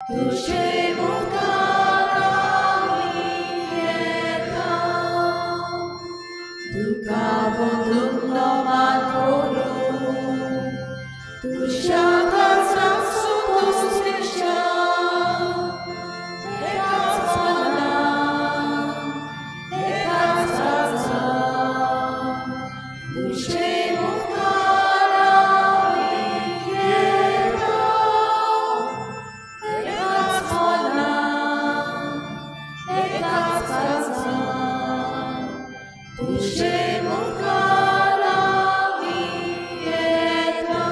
तुजे मुखार आमी येता, तुका वंदून नमन करूं, तुज्या काळजाक संतोश दिवच्या, एकाच मनान, एकाच काळजान, तुजे मुखार आमी येता, एकाच मनान, एकाच काळजान, तुजे मुखार आमी येता.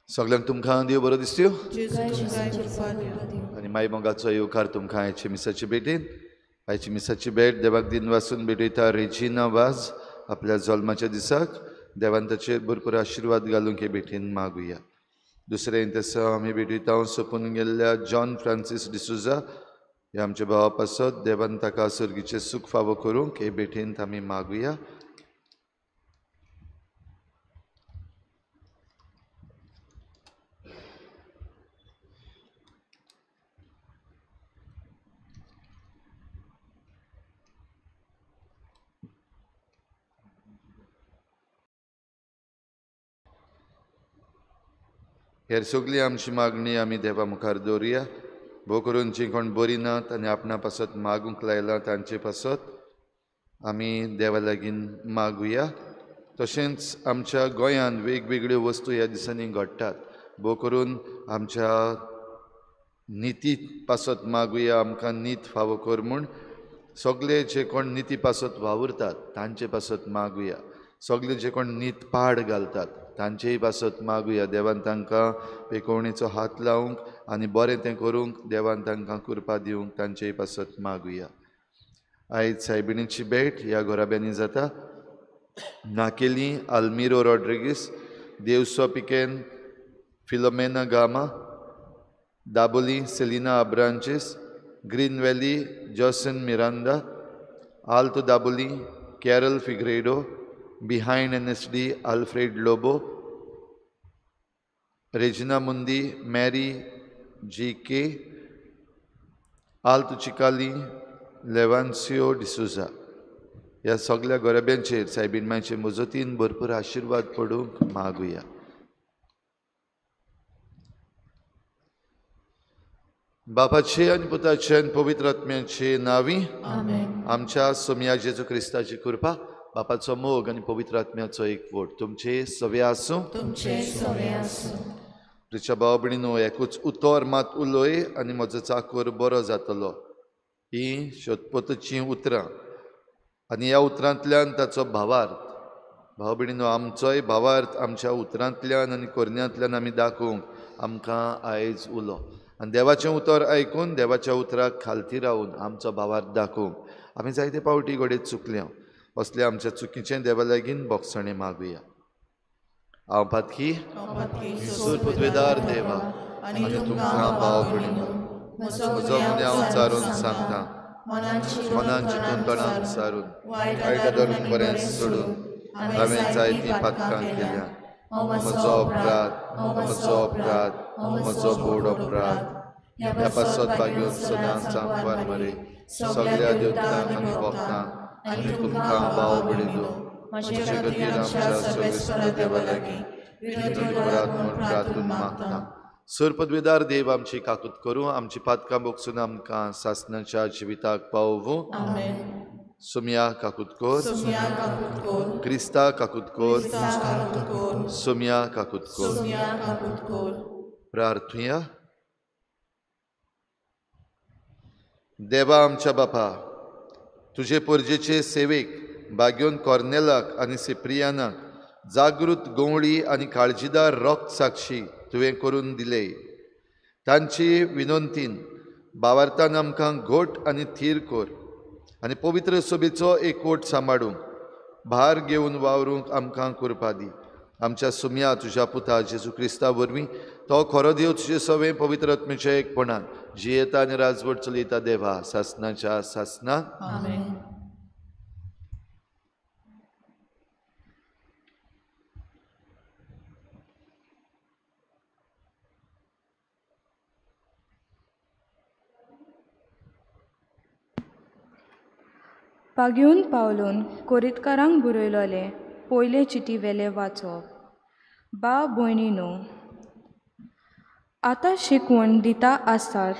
सगळ्यांक तुमकां देव बरो दिसत्यो जेजू तुमकां कृपा दिवं. आनी माय मोगाचो येवकार तुमकां आयचे मिसाची भेटीन. आयची मिसाची भेट देवाक दिन वासून भेटयता रेजिना वाज आपल्या जल्माच्या दिसाक. देवान ताचेर भरपूर आशिर्वाद घालूंक हे भेटीन मागुया. दुसरें तसो आमी भेटयता सोंपून गेल्ल्या जॉन फ्रांसीस डिसुजा ह्या आमच्या भावा पासत. देवान ताका सर्गीचें सूख फावो करूंक हे भेटींत आमी मागुया. हेर सगळी आमची मागणी आमी देवा मुखार दवरुया. भोव करून जीं कोण बरीं नात आनी आपणा पासत मागूंक लायलां तांचे पासत आमी देवा लागीं मागुया. तशेंच आमच्या गोंयांत वेगवेगळ्यो वस्तू ह्या दिसांनी घडटात. भोव करून आमच्या निती पासत मागुया, आमकां नीत फावो कर म्हूण. सगळे जे कोण निती पासत वावुरतात तांचे पासत मागुया. सगळे जे कोण नीत पाड घालतात तांचेय पासत मागुया. देवान तांकां पेकोवणेचो हात लावंक आनी बरें तें करूंक देवान तांकां कृपा दिवंक तांचेय पासत मागुया. आयज सायबिणीची भेट ह्या घराब्यांनी जाता. नाकेली आल्मिरो Rodrigues, देवसो पिकेन, Filomena Gama, Dabolim Selina Abrantes, Green Valley Johnson Miranda, Alto Dabolim Carol Figueiredo, behind N S D Alfred Lobo, Regina Mundi, Mary G K, Alto Chicalim Levancio D'Souza. ह्या सगळ्या गोरब्यांचेर सायबीण मायचे मजतीन भरपूर आशिर्वाद पडूंक मागुया. बापाचे आनी पुताचे आनी पवित्र आत्म्याचे नांवी आमच्या सोमया जेजू क्रिस्ताची कृपा, बापाचो मोग आनी पवित्र आत्म्याचो एकवट तुमचे सवे आसूं. तुमचे सवे आसूं. प्रिच्या भाव भयणीनो, एकूच उतर मात उलय आनी म्हजो चाकोर बरो जातलो. ही शतपथचीं उतरां आनी ह्या उतरांतल्यान ताचो भावार्थ. भाव भयणीनो, आमचोय भावार्थ आमच्या उतरांतल्यान आनी करण्यांतल्यान आमी दाखोवंक आमकां आयज उलो. आनी देवाचें उतर आयकून देवाच्या उतराक खालती रावून आमचो भावार्थ दाखोवंक आमी जायते पावटी घडये चुकल्या. असल्या आमच्या चुकीचें देवा लागीं बोगसणें मागुया. हांव पातकी सूर पदवेदार देवा आनी तुमकां भाव भयणीनो म्हजो गुन्यांव चारून सांगता, मनान चिंतून तणान सारून वायट धरून बरें सोडून हांवें जायतीं पातकां केल्या. म्हजो अपराध, म्हजो अपराध, म्हजो बोड अपराध. ह्या पासत भाग्योन सदांच आमकां मरे सगळ्या देवतांक आनी भक्तांक आनी तुमकां भाव भयणीनो म्हजे खातीर आमच्या सर्वेस्पर देवा लागीं विनंती करात म्हूण प्रार्थून मागता. सर पदवेदार देव आमची काकूत करूं, आमची पातकां बोगसून आमकां सासणाच्या जिविताक पावोवं. सोमया काकूत कर, क्रिस्ता काकूत कर, सोमया काकूत कर. प्रार्थुया. देवा आमच्या बापा, तुजे परजेचे सेवेक बाग्योन कॉर्नेलाक आनी सिप्रियानाक जागृत गवळी आनी काळजीदार रक्त साक्षी तुवें करून दिले. तांची विनंतीन बावार्थान आमकां घोट आनी थीर कर आनी पवित्र सभेचो एकवट सांबाळूंक भार घेवन वावरूंक आमकां कृपा दी. आमच्या सुमया तुज्या पुता जेजू क्रिस्ता वरवीं तो खरो देव तुजे सवें पवित्र आत्म्याच्या एकपणान जियेता आनी राजवट चलयता देवा सासनाच्या सासना. पागेवन पावलून कोरितकारांक बरयलोलें पयले चिटी वेलें वाचप. बा भयणीनो, आतां शिकवण दिता आसात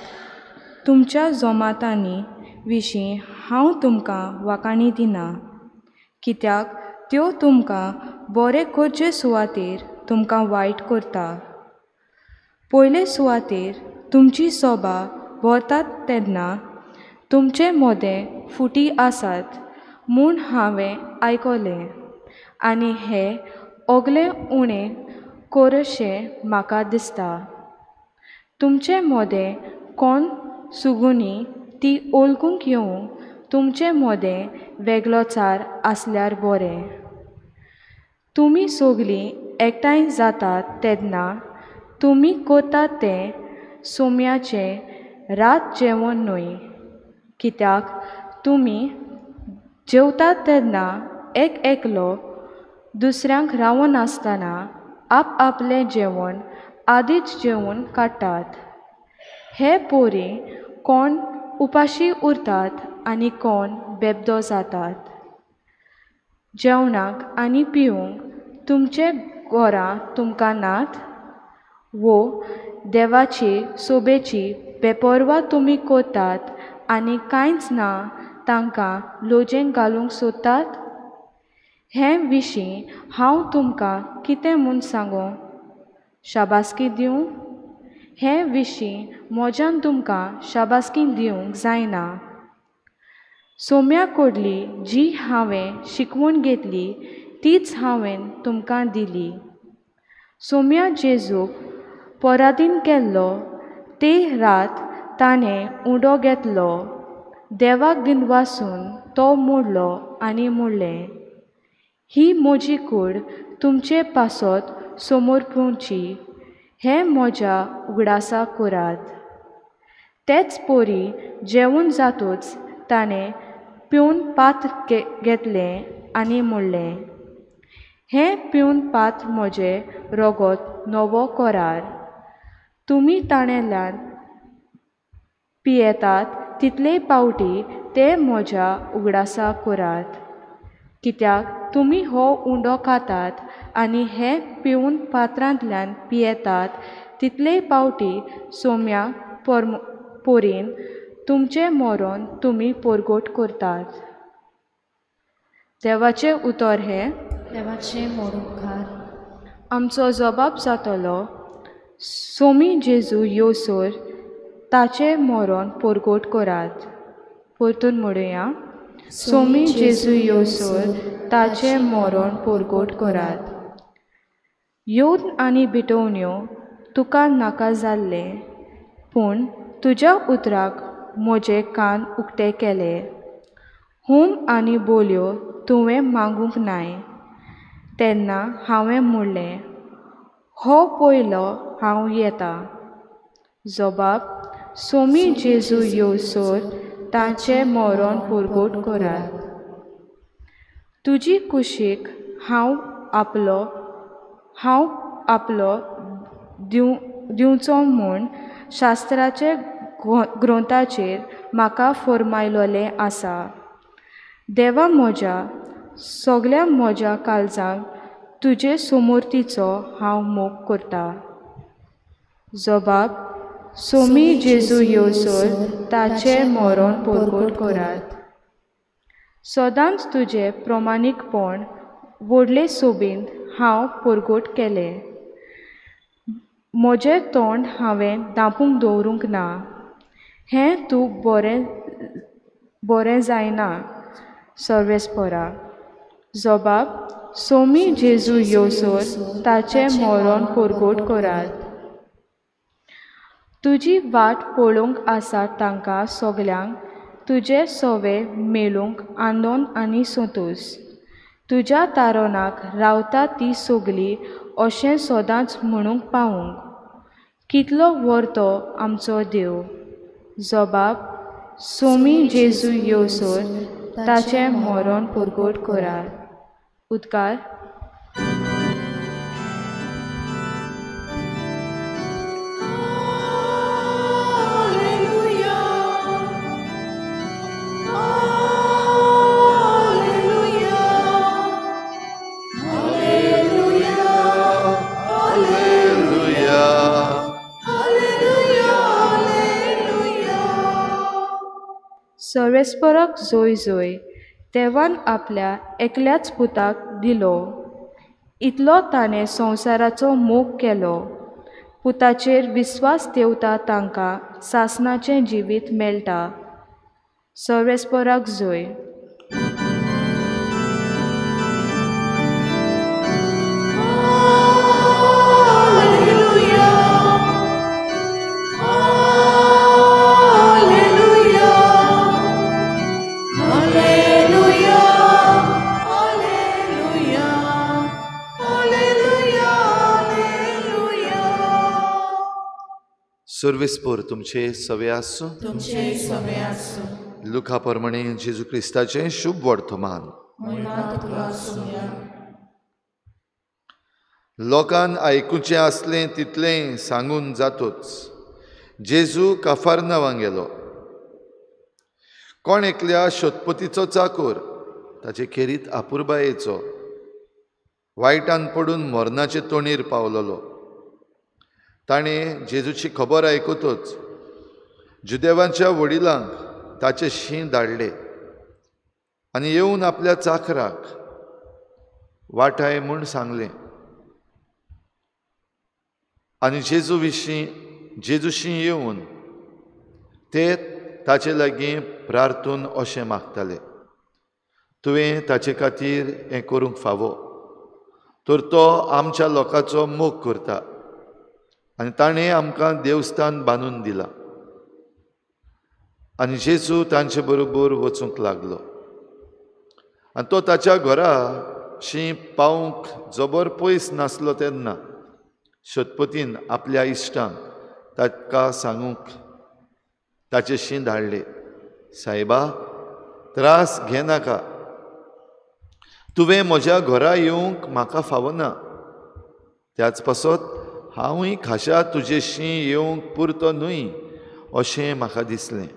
तुमच्या जोमातांनी विशीं हांव तुमकां वाखाणी दिना, कित्याक त्यो तुमकां बरें करचे सुवातेर तुमकां वायट करता. पयले सुवातेर तुमची सोबा भरतात तेन्ना तुमचे मोदें फुटी आसात म्हूण हांवें आयकलें आनी हें ओगलें उणें करशें म्हाका दिसता. तुमचे मोदें कोण सुगुनी ती ओळखूंक येवंक तुमचे मोदें वेगळोचार आसल्यार बरें. तुमी सगलीं एकठांय जातात तेन्ना तुमी करतात तें सोम्याचें रात जेवण न्हय, कित्याक तुमी जेवतात तेन्ना एक एकलो दुसऱ्यांक रावनासतना आप आपलें जेवण आदींच जेवन काडटात. हे पोरी कोण उपाशी उरतात आनी कोण बेबदो जातात. जेवणाक आनी पिवंक तुमचे घरां तुमकां नात वो देवाची सोबेची बेपर्वा तुमी करतात आनी कांयच ना तांकां लजेक घालूंक सोदतात. हे विशीं हांव तुमकां कितें म्हूण सांगूं? शाबासकी दिवं? हे विशीं म्हज्यान तुमकां शाबासकी दिवंक जायना. सोम्या कडली जी हांवें शिकवण घेतली तीच हांवें तुमकां दिली. सोम्या जेजूक परादीन केल्लो ते रात ताणें उंडो घेतलो, देवाक दिनवासून तो मोडलो आनी म्हणलें, ही म्हजी कूड तुमचे पासत समर्पुची, हें म्हज्या उगडासा करात. तेच परी जेवण जातूच ताणें पिवन पात्र घेतलें आनी म्हणलें, हें पिवन पात्र म्हजें रगत नवो करार. तुमी ताणेल्यान पियेतात तितले पावटी तें म्हज्या उगडासा करात. कित्याक तुमी हो उंडो खातात आनी हें पिवन पात्रांतल्यान पियेतात तितले पावटी सोम्या पोरीन तुमचें मरण तुमी परगट करतात. देवाचें उतर हें. देवाचें मोडुपकार. आमचो जबाब जातलो, सोमी जेजू योसर ताचें मरण परगट करात. परतून म्हणुया, सोमी जेजू योसर ताचें मरण परगट करात. येवन आनी भेटवण्यो तुका नाका जाल्लें, पूण तुज्या उतराक म्हजे कान उक्ते केले. होम आनी बोलयो तुवें मागूंक नाय. तेन्ना हांवें म्हणलें, हो पयलो हांव येता. जबाब, सोमी जेजू योसर ताचें मरण परगट करात. तुजी कुशीक हांव आपलो दिवचो म्हूण शास्त्राचे ग्रंथाचेर म्हाका फर्मायलोलें आसा. देवा म्हज्या, सगल्या म्हज्या काळजान तुजे समोर्तीचो हांव मोग करता. जबाब, सोमी जेजू योसर ताचें मरण परगट करात. सदांच तुजें प्रमाणीकपण व्हडले सोबींत हांव परगट केलें. म्हजें तोंड हांवें धांपूंक दवरूंक ना. हें तूं बरें बरें जायना सर्वेस्परा. जबाब, सोमी जेजू योसर ताचें मरण परगट करात. तुजी वाट पळोवंक आसा तांकां सगल्यांक तुजें सवें मेळूंक आनंद आनी संतोश. तुज्या तारोनाक रावता ती सगली अशें सदांच म्हणूंक पावूंक. कितलो व्हरतो आमचो देव. जबाब, सोमी जेजू योसर ताचें मरण परगट करात. उदकार. Alleluia, Alleluia. सर्वेस्पराक जोय जोय. देवान आपल्या एकल्याच पुताक दिलो, इतलो ताणें संवसाराचो मोग केलो. पुताचेर विस्वास देवता तांकां सासणाचें जिवीत मेळटा. सर्वेस्पराक जोय. सर्वेस्पर तुमचे सवे आसूं. तुमचे सवे आसूं. लुका प्रमाणे जेजू क्रिस्ताचें शुभ वर्तमान. लोकान आयकुचें आसलें तितलें सांगून जातोच जेजू काफारनावां गेलो. कोण एकल्या शतपतीचो चाकोर ताचे खेरीत आपुरबायेचो वायटान पडून मरणाचे तोणीर पावलोलो. ताणें जेजूची खबर आयकतच जुदेवांच्या वडिलांक ताचे शीं धाडले आनी येवन आपल्या चाकराक वाटाय म्हूण सांगलें. आनी जेजू विशीं जेजूशी येवन ते ताचे लागीं प्रार्थून अशें मागताले, तुवें ताचे खातीर हें करूंक फावो, तर तो आमच्या लोकांचो मोग करता आनी ताणें आमकां देवस्थान बांदून दिलां. आनी जेजू तांचे बरोबर वचूंक लागलो आनी तो ताच्या घरा शी पावूंक जबर पयस नासलो तेन्ना शतपतीन आपल्या इश्टांक ताका सांगूंक ताचे शी धाडले, सायबा त्रास घेनाका, तुवें म्हज्या घरा येवंक म्हाका फावना, त्याच पासत हांवूय खाशा तुजेशी येवंक पुरतो न्हय अशें म्हाका दिसलें.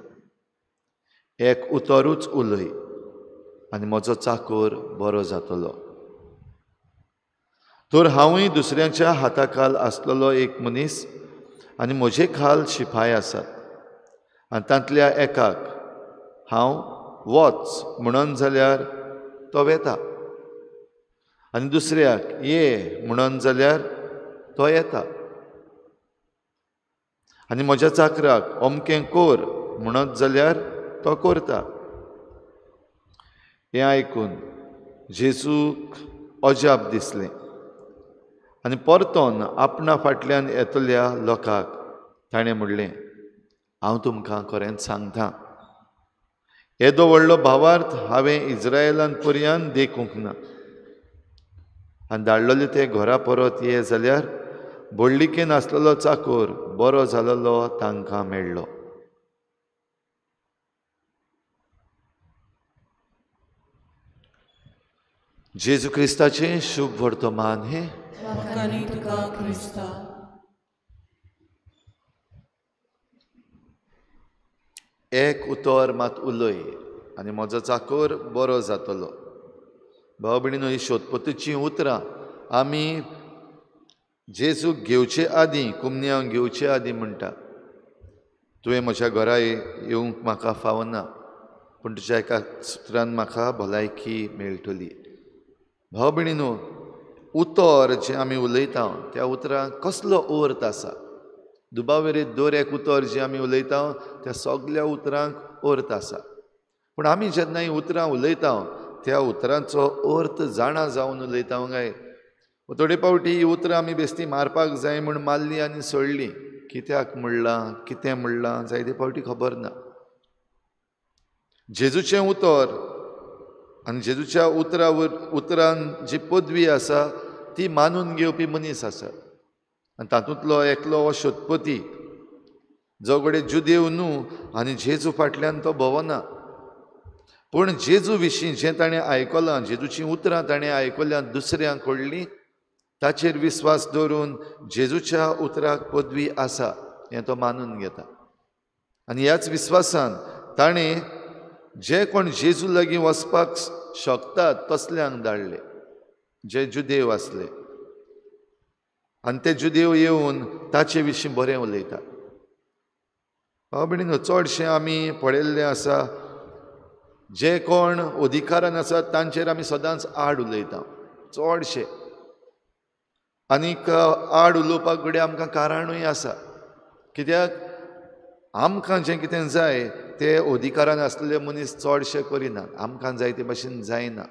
एक उतरूच उलय आनी म्हजो चाकोर बरो जातलो. तर हांवूय दुसऱ्यांच्या हाताखाल आसलेलो एक मनीस आनी म्हजे खाल शिपाय आसात आनी तांतल्या एकाक हांव वच म्हणून जाल्यार तो वेता आनी दुसऱ्याक ये म्हणून जाल्यार तो येता आनी म्हज्या चाकराक अमकें कोर म्हणत जाल्यार तो करता. हें आयकून जेजूक अजाप दिसलें आनी परतोन आपणा फाटल्यान येतल्या लोकांक ताणें म्हणलें, हांव तुमकां खरेंच सांगता, येदो व्हडलो भावार्थ हांवें इज्रायलान पर्यान देखूंक ना. आनी धाडलेले ते घरा परत ये जाल्यार व्हडलिकेन आसलेलो चाकोर बरो जालेलो तांकां मेळ्ळो. जेजू क्रिस्ताचें शुभ वर्तमान हें. एक उतर मात उलय आनी म्हजो चाकोर बरो जातलो. भाव भयणीनो, ही शोधपतीचीं उतरां आमी जेजूक घेवचे आदीं, कुमन्यांव घेवचे आदीं म्हणटा, तुवें म्हज्या घरा येवंक म्हाका फावना, पूण तुज्या एका सुत्रान म्हाका भलायकी मेळटली. भाव भयणीनो, उतर जें आमी उलयता त्या उतरांक कसलो अर्थ आसा? दुबावेर दर एक उतर जें आमी उलयता त्या सगल्या उतरांक अर्थ आसा, पूण आमी जेन्ना हीं उतरां उलयता त्या उतरांचो अर्थ जाणा जावन उलयता काय? थोडे फावटी ही उतरां आमी बेस्ती मारपाक जाय म्हूण मारली आनी सोडली, कित्याक म्हणलां कितें म्हणलां जायते फावटी खबर ना. जेजूचें उतर आनी जेजूच्या उतरान जी पदवी आसा ती मानून घेवपी मनीस आसा आनी तातूंतलो एकलो हो शतपती जो घडये जुदेव न्हू आनी जेजू फाटल्यान तो भोंवना, पूण जेजू विशीं जें ताणें आयकलां, जेजूचीं उतरां ताणें आयकल्यां दुसऱ्यांक कडलीं, ताचेर विस्वास दवरून जेजूच्या उतराक पदवी आसा हें तो मानून घेता. आनी ह्याच विस्वासान ताणें जे कोण जेजू लागीं वचपाक शकतात तसल्यांक धाडले, जे जुदेव आसले, आनी ते जुदेव येवन ताचे विशीं बरें उलयतात. भाव भयणीनो, चडशें आमी पळयल्लें आसा, जे कोण अधिकारान आसात तांचेर आमी सदांच आड उलयता चडशे, आनीक आड उलोवपाक घडये आमकां कारणूय आसा. कित्याक आमकां जें कितें जाय ते अधिकारान आसलेले मनीस चडशे करिनात, आमकां जाय ते भाशेन जायना.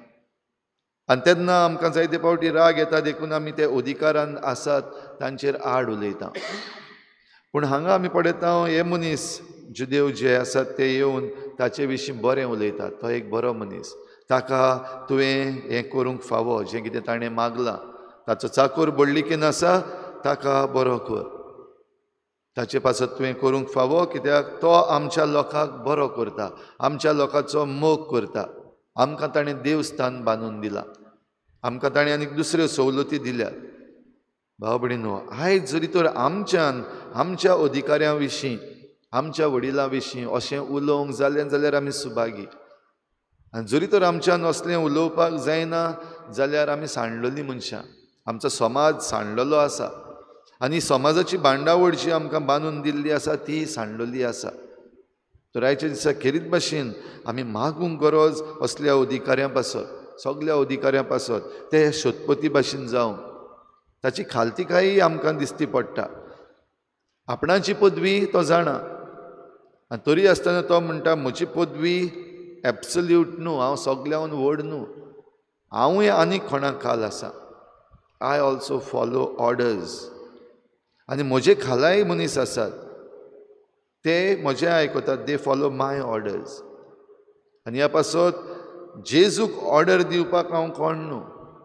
आनी तेन्ना आमकां जायते फावटी राग येता, देखून आमी ते अधिकारान आसात तांचेर आड उलयता. पूण हांगा आमी पळयता हे मनीस जुदेव जे आसात ते येवन ताचे विशीं बरें उलयतात. तो एक बरो मनीस, ताका तुवें हें करूंक फावो जें कितें ताणें मागलां, ताचो चाकूर बडलिकेन आसा ताका बरो कर, ताचे पासत तुवें करूंक फावो, कित्याक तो आमच्या लोकांक बरो करता, आमच्या लोकांचो मोग करता. आमकां ताणें देवस्थान बांदून दिलां, आमकां ताणें आनीक दुसऱ्यो सवलती दिल्यात. भाव भयणीनो, आयज जरी तर आमच्यान आमच्या अधिकाऱ्यां विशीं, आमच्या वडिलां विशीं अशें उलोवंक जालें जाल्यार आमी सुभागी. आनी जरी तर आमच्यान असलें उलोवपाक जायना जाल्यार आमी सांडलेलीं मनशां. आमचो समाज सांडलेलो आसा आनी समाजाची बांदावळ जी आमकां बांदून दिल्ली आसा ती सांडलेली आसा. तर आयच्या दिसा खेरीत भाशेन आमी मागूंक गरज असल्या अधिकाऱ्यां पासत, सगल्या अधिकाऱ्यां पासत, ते शतपती भाशेन जावं, ताची खालतीकाय आमकां दिसती पडटा. आपणाची पदवी तो जाणा, आनी तरी आसतना तो म्हणटा म्हजी पदवी एब्सल्यूट न्हू, हांव सगल्याहून व्हड न्हू, हांवूय आनीक कोणाक खाल आसा. I also follow orders. आनी म्हजे खालाय मनीस आसात ते म्हजें आयकतात, they follow my orders. आनी ह्या पासत जेजूक ऑर्डर दिवपाक हांव कोण न्हू.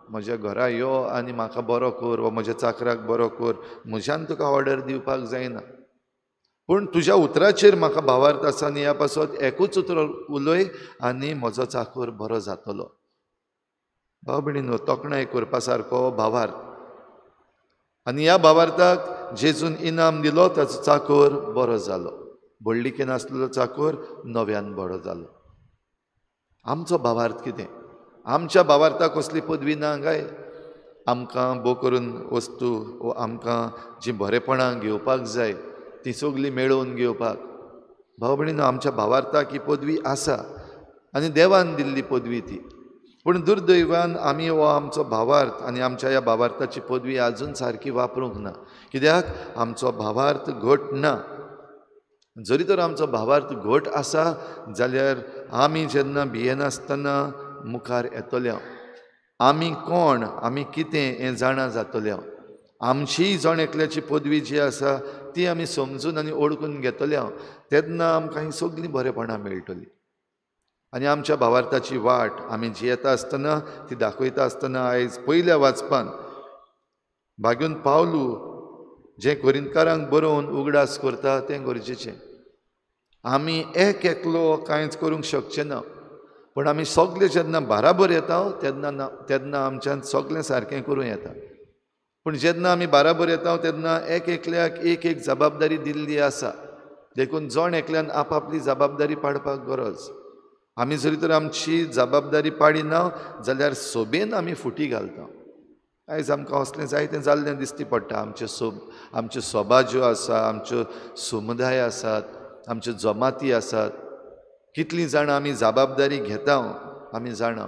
म्हज्या घरा यो आनी म्हाका बरो कर वा म्हज्या चाकराक बरो कर, म्हज्यान तुका ऑर्डर दिवपाक जायना. पूण तुज्या उतराचेर म्हाका भावार्थ आसा आनी ह्या पासत एकूच उतर उलय आनी म्हजो चाकर बरो जातलो. भाव भयणीनो, तोखणाय करपा सारको भावार्थ. आनी ह्या भावार्थाक जेजून इनाम दिलो, ताचो चाकर बरो जालो, व्हडलिकेन आसलेलो चाकर नव्यान बरो जालो. आमचो भावार्थ कितें? आमच्या भावार्थाक कसली पदवी ना काय? आमकां भोव करून वस्तू वो आमकां जीं बरेपणां घेवपाक जाय ती सगळीं मेळोवन घेवपाक. भाव भयणीनो, आमच्या भावार्थाक ही पदवी आसा आनी देवान दिल्ली पदवी ती. पूण दुर्दैवान आमी हो आमचो भावार्थ आनी आमच्या ह्या भावार्थाची पदवी आजून सारकी वापरूंक ना. कित्याक आमचो भावार्थ घट ना. जरी तर आमचो भावार्थ घट आसा जाल्यार आमी जेन्ना भियेनासतना मुखार येतले, आमी कोण, आमी कितें हें जाणा जातले, आमची जण एकल्याची पदवी जी आसा ती आमी समजून आनी ओळखून घेतले, तेन्ना आमकां ही सगळीं बरेपणां मेळटलीं. आनी आमच्या भावार्थाची वाट आमी जियेता आसतना, ती दाखयता आसतना आयज पयल्या वाचपान भाग्यून पावलू जें कोरिंतकारांक बरोवन उगडास करता तें गरजेचें. आमी एक एकलो कांयच करूंक शकचे ना, पूण आमी सगळे जेन्ना बाराबर येता तेन्ना तेन्ना आमच्यान सगळें सारकें करूं येता. पूण जेन्ना आमी बाराबर येता तेन्ना एक एकल्याक एक एक जबाबदारी दिल्ली आसा, देखून जण एकल्यान आपआपली जबाबदारी पाडपाक गरज. आमी जरी तर आमची जबाबदारी पाडिना जाल्यार सोबेन आमी फुटी घालता. आयज आमकां असलें जायतें जाल्लें दिसती पडटा. आमच्यो सभा ज्यो आसा, आमच्यो समुदाय आसात, आमच्यो जमाती आसात, कितलीं जाणां आमी जबाबदारी घेता आमी जाणा,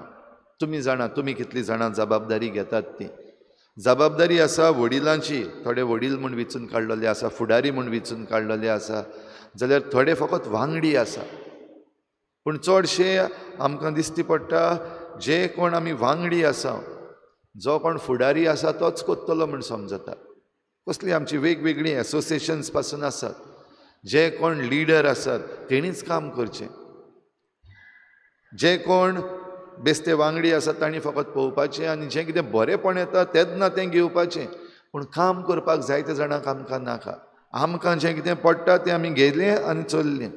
तुमी जाणा, तुमी कितलीं जाणां जबाबदारी घेतात ती. जबाबदारी आसा वडिलांची, थोडे वडील म्हूण विचून काडलेले आसा, फुडारी म्हूण विचून काडलेले आसा, जाल्यार थोडे फकत वांगडी आसा. पूण चडशे आमकां दिसती पडटा जे कोण आमी वांगडी आसा, जो कोण फुडारी आसा तोच कोत्तलो म्हूण समजता. कसली आमची वेगवेगळीं एसोसिएशन्स पासून आसात, जे कोण लिडर आसात तेणीच काम करचें, जे कोण बेस्ते वांगडी आसात तांणी फकत पळोवपाचें आनी जें कितें बरेंपण येता तेन्ना तें घेवपाचें. पूण काम करपाक जायते जाणांक आमकां नाका. आमकां जें कितें पडटा तें आमी घेतलें आनी चल्लें.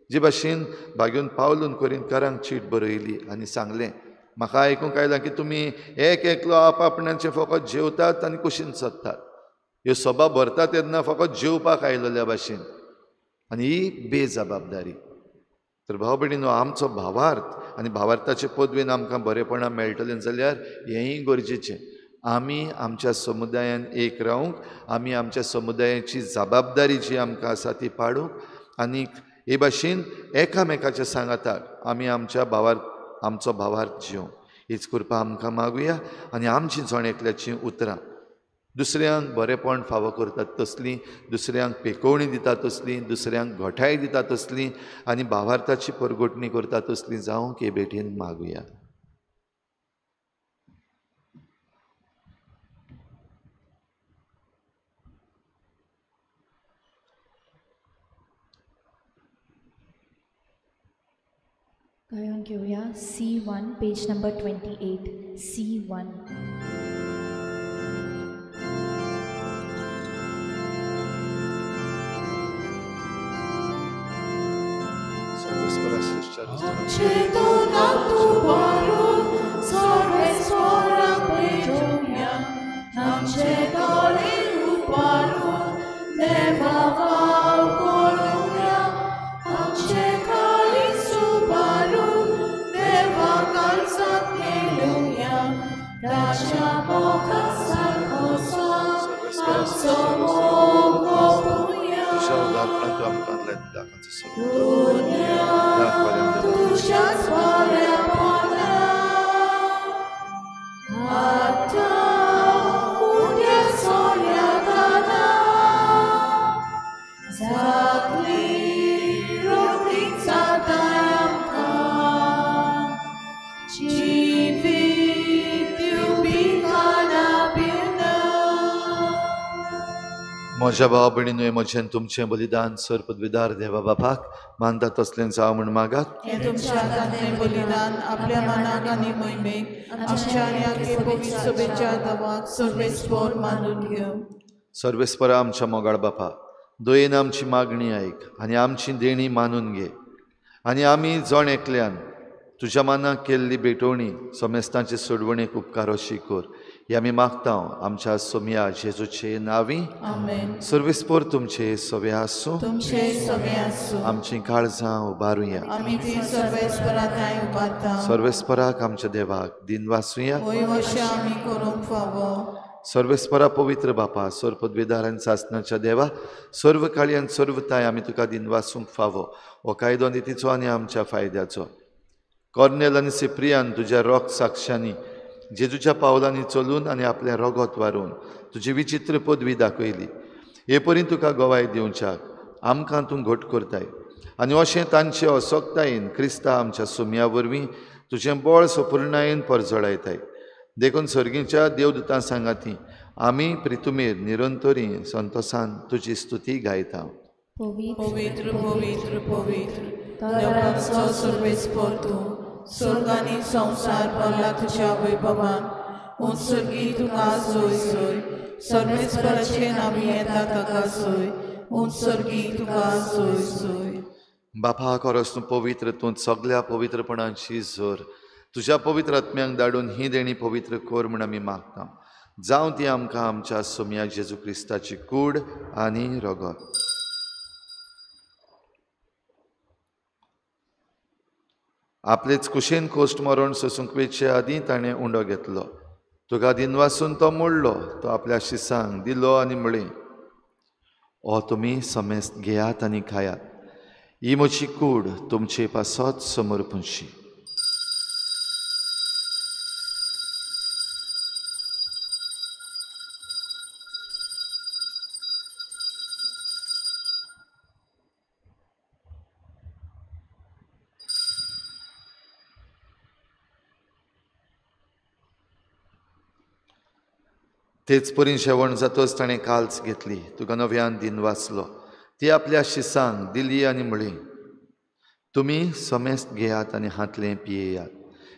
जे भाशेन भाग्यून पावलून कोरिंतकारांक चीट बरयली आनी सांगलें, म्हाका आयकूंक आयलां की तुमी एक एकलो आपआपणाचें फकत जेवतात आनी कुशीन सोदतात. ह्यो सभा भरता तेन्ना फकत जेवपाक आयलेल्या भाशेन, आनी ही बेजबाबदारी. तर भाव भयणीनो, आमचो भावार्थ आनी भावार्थाचे पदवेन आमकां बरेपणां मेळटलें जाल्यार हेंय गरजेचें. आमी आमच्या समुदायान एक रावंक, आमी आमच्या समुदायाची जबाबदारी जी आमकां आसा ती पाडूंक आनी हे भाशेन एकामेकाच्या सांगाताक आमी आमच्या भावार आमचो भावार्थ जिवं हीच कृपा आमकां मागुया आनी आमची जण एकल्याचीं उतरां दुसऱ्यांक बरेंपण फावो करतात तसलीं, दुसऱ्यांक पेकोवणी दिता तसलीं, दुसऱ्यांक घोठाय दिता तसलीं आनी भावार्थाची परगटणी करता तसलीं जावंक हे भेटेन मागुया. गायन घेवया C1 page number 28 C1. म्हज्या भाव भयणीनूय म्हजें तुमचें बलिदान सर पदवीदार देवा बापाक मानता तसलें जावं म्हूण मागात. हें तुमच्या हातांतलें बलिदान आपल्या मनाक आनी मोहिमेक आमच्या आनी आगे पवित्र सभेच्या देवाक सर्वेस्पर मानून घेवं. सर्वेस्परा आमच्या मोगाळ बापा, दयेन आमची मागणी आयक आनी आमची देणी मानून घे आनी आमी जण एकल्यान तुज्या मनाक केल्ली भेटवणी समेस्तांचे सोडवणेक उपकार अशी कर हे आमी मागता आमच्या सोमया जेजूचे नांवी. आमेन. सर्वेस्पर तुमचे सवे आसूं, तुमचे सवे आसूं. आमचीं काळजां उबारुया, आमी ती सर्वेस्परा थांय उबारता. सर्वेस्पराक आमच्या देवाक दिनवासुया, वय अशें आमी करूंक फावो. सर्वेस्परा पवित्र बापा, सर्व पदवीदार आनी सासणाच्या देवा, सर्व काळी आनी सर्वताय आमी तुका दिनवासूंक फावो. हो कायदो नितीचो आनी आमच्या फायद्याचो. कॉर्नेल आनी सिप्रियान तुज्या रोग साक्षांनी जेजूच्या पावलांनी चलून आनी आपलें रोगोत वारून तुजी विचित्र पदवी दाखयली. हे परी तुका गवाय दिवच्याक आमकां तूं घट करताय आनी अशें तांचे असक्तायेन क्रिस्ता आमच्या सुमया वरवीं तुजें बळ सपुर्णायेन परजळायताय. देखून सर्गीच्या देवदूतां सांगाती आमी प्रितुमेर निरंतरी संतोसान तुजी स्तुती गायता. पवित्र पवित्र पवित्र देवाचो सर्वेस्पर तूं, स्वर्ग आनी संवसार भरला तुज्या वैभवान. उत्सर्गी तुका सोय सोय, सर्वेस्पराचे नांवी येता ताका सोय, उत्सर्गी तुका सोय सोय. बापा खरोच तूं पवित्र, तूं सगल्या पवित्रपणाची जोर. तुज्या पवित्र आत्म्यांक धाडून ही देणी पवित्र कर म्हूण आमी मागता. जावं ती आमकां आमच्या सोमया जेजू क्रिस्ताची कूड आनी रगत. आपलेच कुशेन कोश्ट मरण सोसूंक वेचे आदीं ताणें उंडो घेतलो. तुका दिनवासून तो मोडलो, तो आपल्या शिसांक दिलो आनी म्हळें, ओ तुमी समेस्त घेयात आनी खायात, ही म्हजी कूड तुमचे पासत समर्पणशी. तेच परी जेवण जातच ताणें काल्स घेतली, तुका नव्यान दिन वाचलो, ती आपल्या शिसांक दिली आनी म्हळी, तुमी समेस्त घेयात आनी हांतलें पियेयात,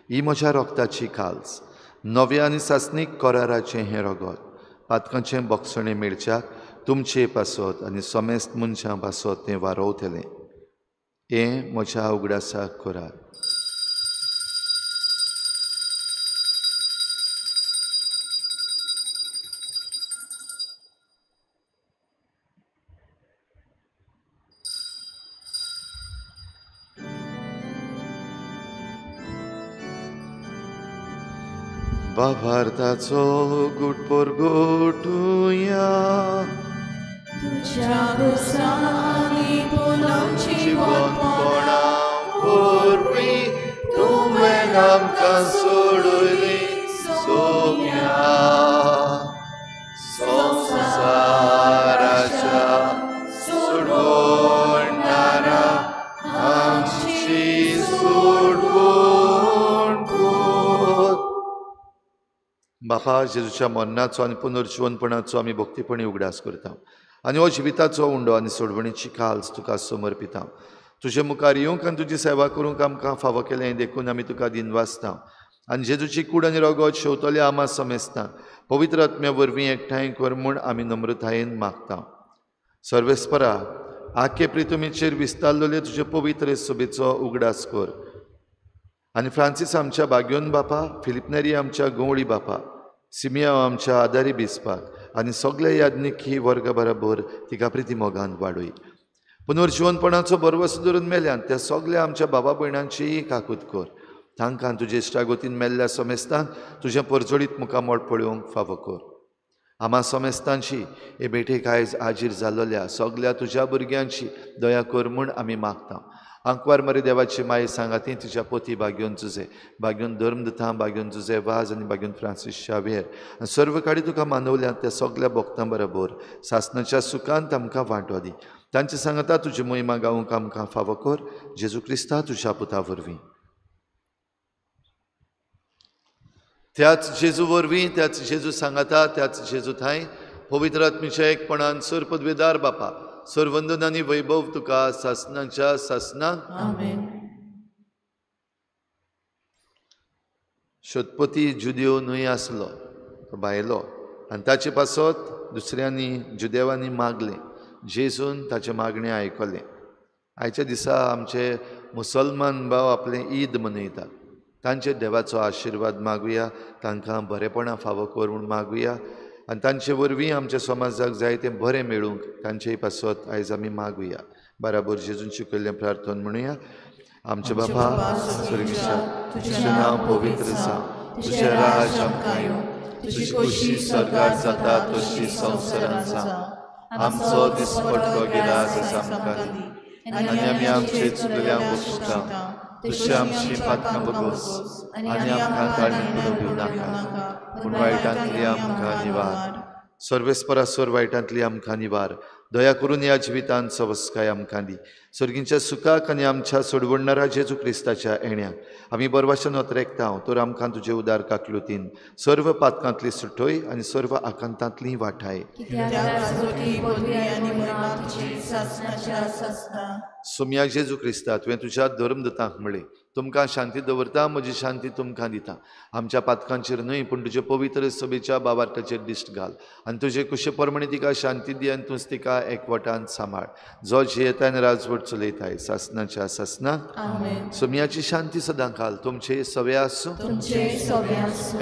ही म्हज्या रोगताची काल्स, नव्या आनी सासणीक कराराचें हें रगत, पातकांचें बक्षणें मेळच्याक तुमचे पासत आनी समेस्त मनशां पासत तें वारोवतलें. हें म्हज्या उगडासाक करात. बाबार्थाचो गुटपोर गोटुया तुझ्या गोसानी पुनची आमकां सोडयली सोम्या संवसाराच्या सोडवणारा आमची सोडवण कर. बापा, जेजूच्या मरणाचो आनी पुनर्जिवनपणाचो आमी भक्तीपणी उगडास करता आनी हो जिविताचो उंडो आनी सोडवणीची काल्स तुका समर्पिता. तुजे मुखार येवंक आनी तुजी सेवा करूंक आमकां फावो केलें देखून आमी तुका दिनवासता आनी जेजूची कूड आनी रगत शेवतले आमा समेस्ता पवित्र आत्म्या वरवीं एकठांय कर म्हूण आमी नम्रतायेन मागता. सर्वेस्परा, आखे प्रितुमीचेर विस्तारलेले तुजे पवित्र सभेचो उगडास कर आनी फ्रांसीस आमच्या बाग्योन बापा, फिलिपनेरी आमच्या गंवळी बापा, सिमिया आमच्या आदारी बिस्पाक आनी सगळे याज्ञिकी वर्गा बराबर तिका प्रिती मोगान वाडय. पुनर्जिवनपणाचो भरवंसो धरून मेल्यान त्या सगळ्या आमच्या बाबा भयणांचीय काकूत कर. तांकां तुजे इश्टागोतीन मेल्ल्या समेस्तांक तुजें परजळीत मुखामळ पळोवंक फावो कर. आमा समेस्तांची हे भेटेक आयज हाजीर जाल्ल्या सगळ्या तुज्या भुरग्यांची दया कर म्हूण आमी मागता. आंकवार मरे देवाची माये सांगाती तुज्या पोती बाग्योन जुजे, बाग्योन धर्म दिता, बाग्योन जुजे वाज आनी बाग्योन फ्रांसीस शावेर आनी सर्व काडी तुका मानवल्यात त्या सगळ्या भक्तां बरोबर सासनाच्या सुखांत आमकां वांटो दी. तांचे सांगता तुजी मोहिमा गावंक आमकां फावो कर. जेजू क्रिस्ता तुज्या पुता वरवीं. त्याच जेजू वरवीं, त्याच जेजू सांगाता, त्याच जेजू थांय पवित्र आत्मीच्या एकपणान सर पदवेदार बापा, सर्वंदन आनी वैभव तुका सासनाच्या सासनाक. आमेन. शतपती जुदेव न्हय आसलो, तो भायलो आनी ताचे पासत दुसऱ्यांनी जुदेवांनी मागलें. जेजून ताचें मागणें आयकलें. आयच्या दिसा आमचे मुसलमान भाव आपलें ईद मनयतात. तांचे देवाचो आशिर्वाद मागुया, तांकां बरेपणां फावो कर म्हूण मागुया आनी तांचे वरवीं आमच्या समाजाक जाय तें बरें मेळूंक तांचेय पासत आयज आमी मागुया. बराबर जेजून शिकयल्लें प्रार्थना म्हणुया. आमचे बापा स्वर्गीच्या, तुजें नांव पवित्र जावं, तुजें राज आमकां येवं, तुजी खोशी स्वर्गार जाता तशी संवसारांत जावं. आमचो दिसपट्टो गिरास आमकां दी आनी आमी आमचे चुकल्यांक बक्षता तशी आमची पातकां बगोस आनी आमकां ताळणी पडूंक दिवं नाका, पूण वायटांतली आमकां निवार. सर्वेस्परा स्वर वायटांतली आमकां निवार. दया करून ह्या जिवितांत सवस्काय आमकां दी. सर्गींच्या सुखाक आनी आमच्या सोडवणणारा जेजू क्रिस्ताच्या येण्याक आमी बरवाशन अत्रेकता तर आमकां तुजे उदार काकलुतीन सर्व पातकांतली सुटोय आनी सर्व आकांतांतली वाठाय. सोम्या जेजू क्रिस्ता, तुवें तुज्या धर्मदूतांक म्हळें, तुमकां शांती दवरता, म्हजी शांती तुमकां दिता. आमच्या पातकांचेर न्हय पूण तुजे पवित्र सभेच्या बाबार्थाचेर दिश्ट घाल आनी तुजे कुशे प्रमाणे तिका शांती दी आनी तूंच तिका एकवटान सांबाळ, जो जियेता आनी राजवट चलयताय सासनाच्या सासनाक. सोम्याची शांती सदां घाल. तुमचे सवे आसूं,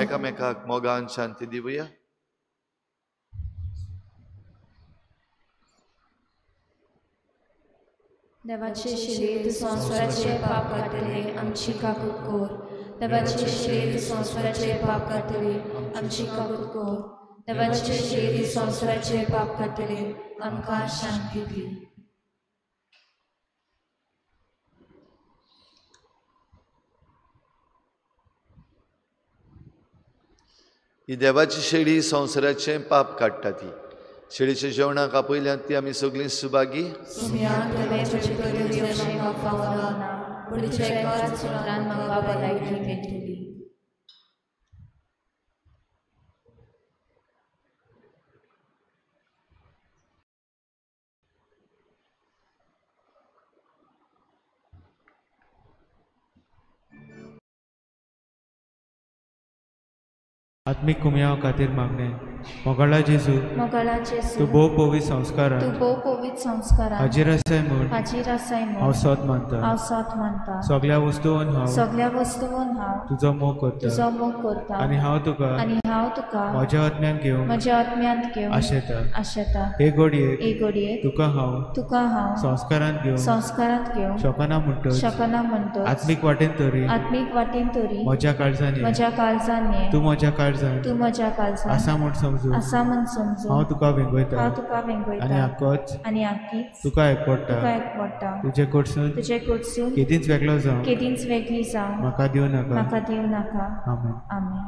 एकामेकाक मोगान शांती दिवया. देवाचे शिरेत संवसाराचे पाप काडटले आमची काकूत कर. देवाचे शिरेत संवसाराचे पाप काडटले आमची काकूत कर. देवाचे शिरेत संवसाराचे पाप काडटले आमकां शांती दी. ही देवाची शेळी संवसाराचें पाप काडटा. ती शेळीच्या जेवणाक आपयल्यात ती आमी सगळीं सुभागी. आत्मीक कुमयाव खातीर मागणें. मोगाळा जेजू, तूं भोव पवित्र संस्कारान हाजीर आसाय म्हूण हांव सोद मानता. सगळ्या वस्तून हांव तुजो मोग करता आनी हांव तुका म्हज्या आत्म्यांत घेवंक आशेता. हे घडयेक तुका हांव संस्कारांत घेवंक शकना म्हणटच आत्मीक वाटेन तरी म्हज्या काळजान ये, तूं म्हज्या काळजान आसा म्हूण समज. समजून आसा म्हण समजून हांव तुका वेंगयता आनी आकोच आनी आकीच तुका एकवडटा तुजे कडसून केदींच वेगळो जावं म्हाका दिवं नाका. आमेन. आमेन.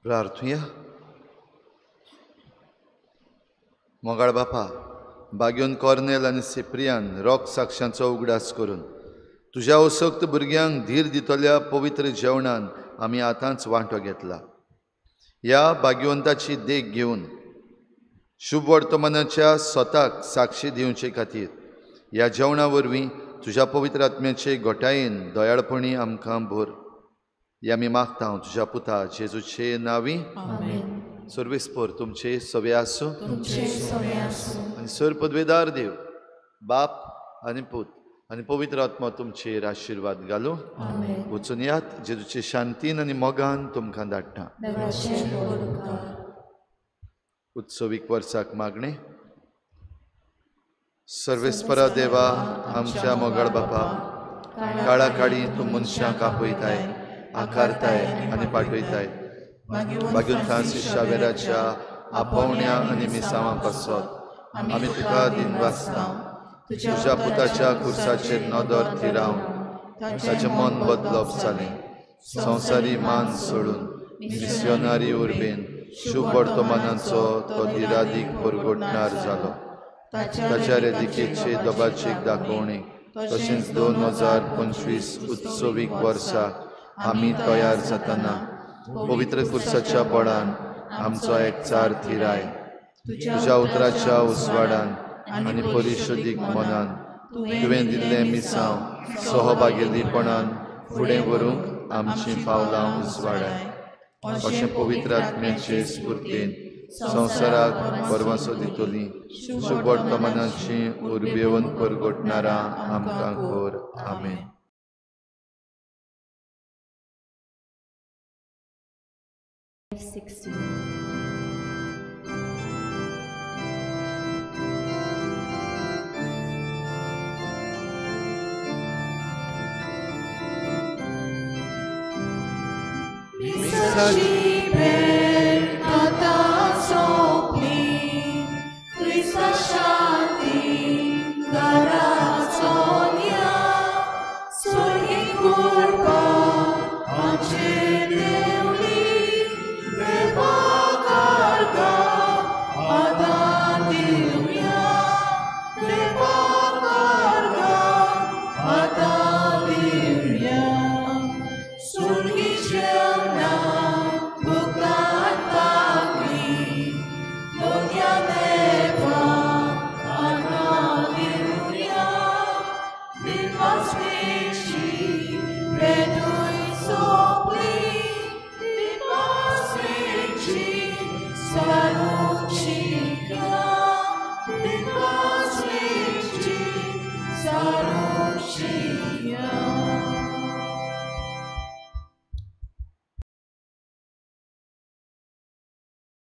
प्रार्थुया. मोगाळ बापा, बाग्योन कॉर्नेल आनी सिप्रियान रोग साक्षांचो उगडास करून तुज्या असक्त भुरग्यांक धीर दितल्या पवित्र जेवणान आमी आतांच वांटो घेतला. ह्या भाग्यवंताची देख घेवन शुभ वर्तमानाच्या स्वताक साक्षी दिवचे खातीर ह्या जेवणा वरवीं तुज्या पवित्र आत्म्याचे घटायेन दयाळपणी आमकां भर. ह्या आमी मागता हांव तुज्या पुता जेजूचे नांवी. सर्वेस्पर तुमचे सवे आसूं आनी सर पदवेदार देव बाप आनी पूत आनी पवित्र आत्मा तुमचेर आशिर्वाद घालूं. वचून यात, जेजूचे शांतीन आनी मोगान तुमकां धाडटा. उत्सवीक वर्साक मागणें. सर्वेस्परा देवा, आमच्या मोगाळ बापा, काळा काळी तूं मनशांक आपयताय, आकारताय आनी पाठयताय. मागीर फ्रांसीस शावेराच्या आपोवण्या आनी मिसांवां पासत आमी तुका दिनवासता. तुज्या पुताच्या खुर्साचेर नदर थिरावन ताचें मन बदलप जालें. संवसारी मान सोडून मिसियोनारी उर्बेन शुभ वर्तमानाचो तो दिरादीक परगटणार जालो. ताच्या रेदिकेचे दबाचीक दाखोवणी तशेंच 2025 उत्सवीक वर्सा आमी तयार जातना पवित्र खुर्साच्या बळान आमचो एकचार थिराय. तुज्या उतराच्या उजवाडान आनी परिशुद्धीक मनान तुवें दिल्लें मिसांव सहभागेलीपणान फुडें व्हरूंक आमचीं पावलां उजवाडाय. अशें पवित्र आत्म्याचे स्फुर्तीन संवसाराक परवासो दितली शुभ वर्तमानाची उर्बेवन परगटणारा आमकां कर. आमेन. 516. Missa.